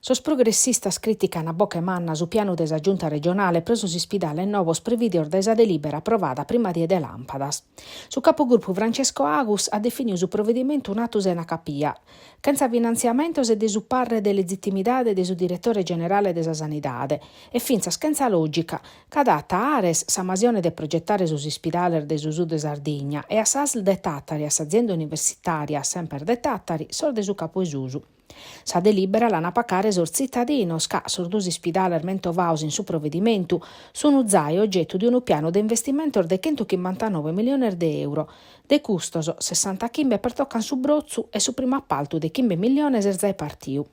Sos progressistas crìtican a boche manna su pianu de sa Giunta regionale pro sos ispidales nobos prevìdios dae sa delìbera aprovada a prima die de làmpadas. Su capogrupu Francesco Agus at definiu su provedimentu un'atu sena capia, chentza finantziamentos e de su parre de lezitimidade de su diretore generale de sa Sanidade e fintzas chentza lògica, ca dat a Ares sa masione de progetare sos ispidales de su sud de Sardigna e a s'Asl de Tàtari e a s'azienda universitària semper de Tàtari sos de su Capu 'e Susu. Sa delìbera l'an a pacare sos tzitadinos ca sos duos ispidales mentovados in su provedimentu sun zai ogetu de unu pianu de investimentos de chentuchimbantanoe miliones de euro. De custos, sessantachimbe pertocan su Brotzu e su primu apaltu de chimbe miliones est zai partiu.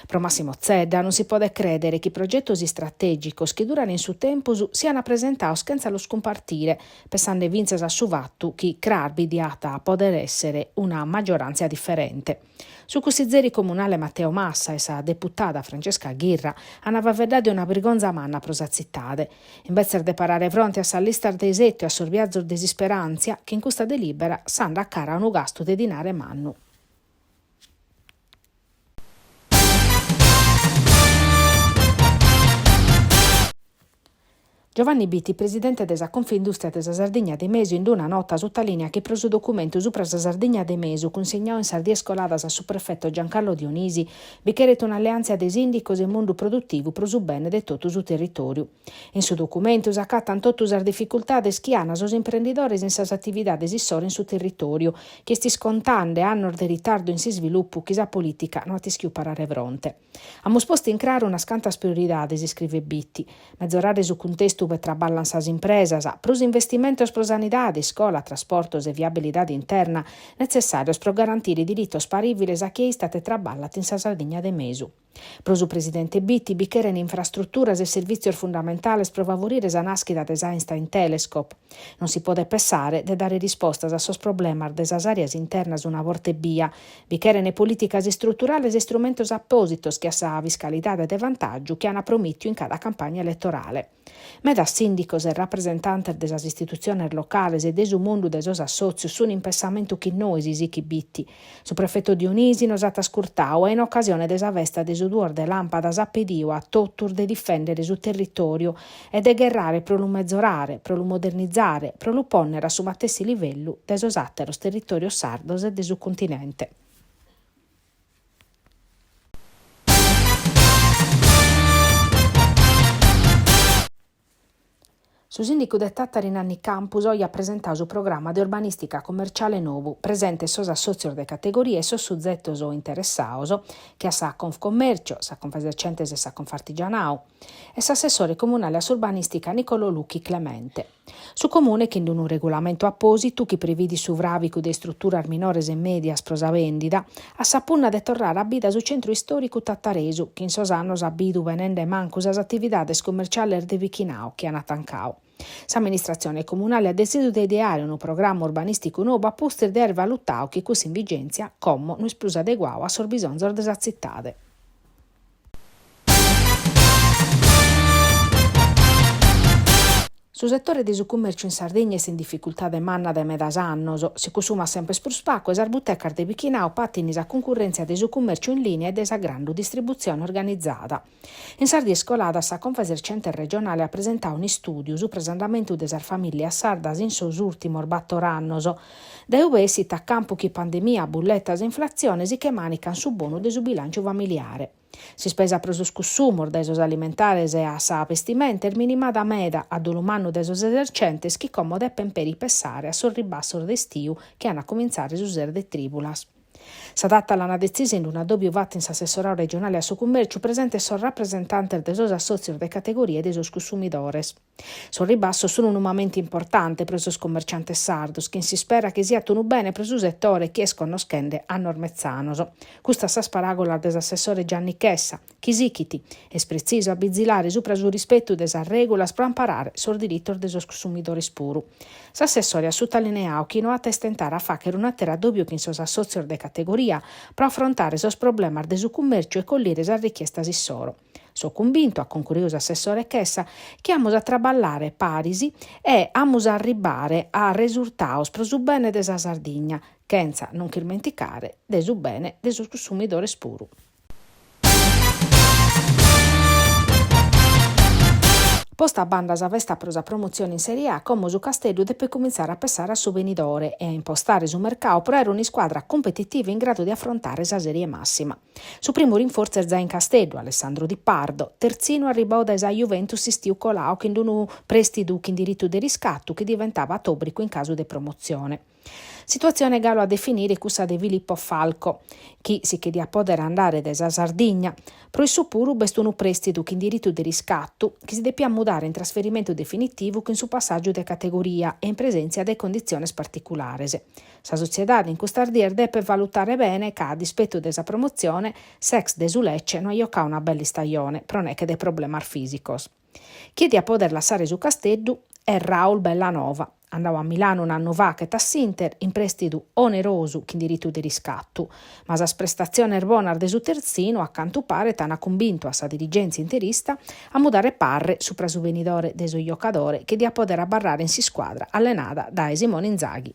Pro Massimo Zedda non si podet crèdere chi progetos istratègicos chi duran in su tempus sian presentados chentza los cumpartire, pessande fintzas a su fatu chi cras bi diat pòdere èssere una magioràntzia diferente. Su cussizeri comunale Matteo Massa e sa deputada Francesca Ghirra ant faeddadu de una birgonza manna pro sa tzitade. Imbetzes de parare fronte a sas listas de isetu e a sos biazos de s'isperàntzia, chin custa delìbera s'andat cara a unu gastu de dinare mannu. Giovanni Biti, presidente de sa Confindustria de sa Sardigna de Mesu in una nota sutalìniat chi pro su documentu supra sa Sardigna de Mesu cunsignadu in sas dies coladas a su prefeto Giancarlo Dionisi bi cheret un'alleàntzia de sìndicos e mundu produtivu pro su bene de totu su territòriu. In su documentu s'acatant totu sas dificultades chi ant sos imprendidores in sas atividades issoro in su territòriu, chi est iscontende annos de ritardu in s'isvilupu chi sa polìtica no at ischidu parare fronte. Amus postu in craru unas cantas prioridades, iscrivet Biti, mezorare su cuntestu ue traballant sas impresas, prus investimentos pro sanidade, iscola, trasportos e viabilidade interna, netzessàrios pro garantire diritos parìviles a chie istat e traballat in sa Sardigna de mesu. Pro su presidente Biti bi cheren infrastruturas e servìtzios fundamentales pro favorire sa nàschida de s'Einstein Telescope. Non si podet pessare de dare rispostas a sos problemas de sas àreas internas una borta ebbia. Bi cheren polìticas istruturales e istrumentos apòsitos che a sa fiscalidade de vantàgiu chi an promìtiu in cada campagna eletorale. Medas sìndicos e rapresentantes de sas istitutziones locales e de su mundu de sos assòtzios sun in pessamentu chin nois, sichit Biti. Su prefeto Dionisi nos at ascurtadu e in ocasione de sa festa de su duos de làmpadas at pedidu a totus de difèndere su territòriu e de gherrare pro lu mezorare, pro lu modernizare, pro lu pònnere a su matessi livellu de sos àteros territòrios sardos e de su continente. Su sìndicu de Tàtari Nanni Campus oje at presentadu su programma de urbanìstica commerciale nou, presentes sos assòtzios de categoria e sos suzetos interessados, che a sa Confcommercio, sa Confesercentes e sa Confartigianau, e s'assessore comunale a s'urbanìstica Nicolò Lucchi Clemente. Su Comune, chin unu regulamentu apòsitu chi previdit su fràbicu de istruturas minores e mèdias pro sa bèndida, at sa punna de torrare a bida su centru istòricu tataresu, chi in sos annos at bidu benende mancu sas atividades cummerciales de bichinadu chi ant tancadu. S'amministratzione comunale at detzidu de ideare unu programma urbanìsticu nou a pustis de aer valutadu chi cussu in vigèntzia como no est prus adeguadu a sos bisonzos de sa tzitade. Su setore de su cummèrciu in Sardigna est in dificultade manna dae medas annos, si cussumat semper prus pagu e sas butecas de bichinadu patint sa cuncurrèntzia de su cummèrciu in lìnia e de sa grandu distributzione organizada. In sas dies coladas sa Confesercentes regionale at presentadu un'istùdiu supra s'andamentu de sas famìllias sardas in sos ùrtimos bator annos, dae ue essit a campu chi pandemia, bulletas e inflatzione si che mànicant su bonu de su bilànciu familiare. S'ispesa pro sos cussumos, dae sos alimentares a sa bestimenta, est minimada meda, a dolu mannu de sos esercentes chi como depent peri pessare a sos ribassos de istiu chi an a cumintzare su ses de trìbulas. Sa data l'ana detzisa in un'addòbiu fatu in s'assessoradu regionale a su cummèrciu presentes sos rapresentantes de sos assòtzios de categoria e de sos cussumidores. Sos ribassos sun unu mamentu importante pro sos commerciantes sardos, chin s'ispera chi siat unu bene pro su setore chi est connoschende annos metzanos. Custas sas paràgulas de s'assessore Gianni Chessa, chi sichit, Est pretzisu a bizilare supra su rispetu de sas règulas pro amparare sos diritos de sos cussumidores puru. S'assessore at sutalineadu chi no at a istentare a fàghere un'àteru addòbiu chin sos assòtzios de categoria pro afrontare sos problemas de su cummèrciu e collire sas richiestas issoro. So cumbintu, at concruidu s'assessore Chessa, chi amus a traballare paris e amus a arribbare a resurtados pro su bene de sa Sardigna, chentza non ch'ismenticare de su bene de sos cussumidores puru. Posta a banda sa festa pro sa promotzione in Serie A, como su Casteddu depet cumintzare a pessare a su benidore e a impostare su mercau pro àere un'iscuadra cumpetitiva in gradu de afrontare sa serie màssima. Su primu rinfortzu est zai in Casteddu, Alessandro Di Pardo, tertzinu arribau dae sa Juventus s'istiu colau chin unu prèstidu chin diritu de riscatu chi diventabat òbricu in casu de promotzione. Situatzione galu a definire cussa de Filippo Falco, chi si che diat pòdere andare dae sa Sardigna. Pro issu puru b'est unu prèstidu chin diritu de riscatu chi si depiat mudare in trasferimentu definitivu chin su passàgiu de categoria e in presèntzia de conditziones particulares. Sa sotziedade in custas dies depet valutare bene ca, a dispetu de sa promotzione, s'ex de su Lecce no at jocadu una bella istajone pro neche de problemas fìsicos. Chie diat pòdere lassare su Casteddu est Raul Bellanova, andadu a Milanu un'annu faghet a s'Inter in prèstidu onerosu chin diritu de riscatu, ma sas prestatziones bonas de su tertzinu a cantu paret ant cumbintu a sa dirigèntzia interista a mudare parre supra su benidore de su jocadore chi diat pòdere abarrare in s'iscuadra allenada dae Simone Inzaghi.